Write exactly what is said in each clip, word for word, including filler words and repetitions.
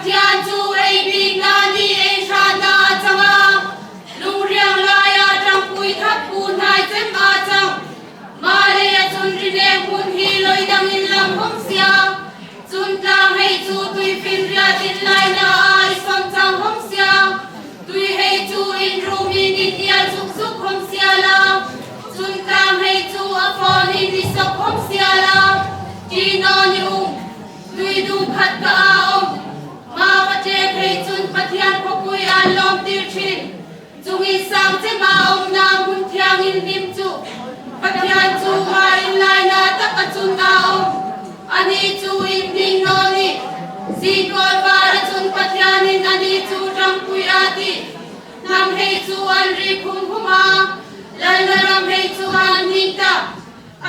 Pathian chu ei bikna ni, ei hrâtna a chang a, lungril laia ṭangpui thak pu hnai chem a chang. Maleia chun ri nêng hmun hi loi dangin lam hawng si a, chun tlâng hei chu tuifinriat inlainaa ei sawn chang hawng si a, tui hei chu inrumin in ial zuk zuk hawng si a la, chun tlâng hei chu a fawnin i sawk hawng si a la, ti naw ni um. Tui dung khat ka a um, ma ka ṭek hei chun Pathian khawpui an lawmtir ṭhin. Chungin sâng chema umna hmun thiangin hlim chu Pathian chu ma inlaina taka chun a um. Ani chu inhning naw ni. Zîngkâwl vâra chun Pathianin ani chu ṭangpui a tih. Hnam hei chu an ri khum khum a, lalna ram hei chu an hning ta.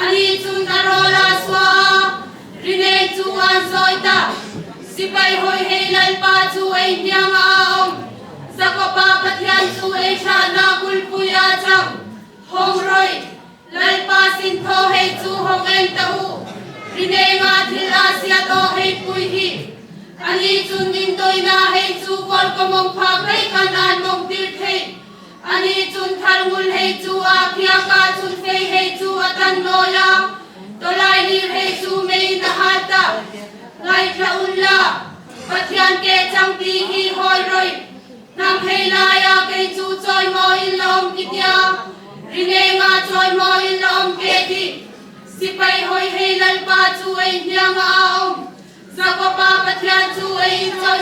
Ani chun a râwl a suo a, ri nêng chu an zawi ta. Sipai hoi hei Lalpa chu ei hnianga a um. Jakoba Pathian chu ei hrâtna bulpui a chang. Hawng rawi, Lalpa sinthaw hei chu hawng en ta u. Ri nênga thil a siet aw hei pui hi. Ani chun indawina hei chu kawlkawm hawng phak hei kan an mawngtir thei. Ani chun thar ngul hei chu a phiak a, chun fei hei chu a tan nawi a, tawlainir hei chu meiin a hâl ta. Ngaithla unla, Pathian ke changpi hi hawi rawi. Hnam hei laia kei chu chawimawiin la um ka ti a, ri nênga chawimawiin la um ka ti. Sipai hoi hei Lalpa chu ei hnianga a um. Jakoba Pathian chu ei inchawi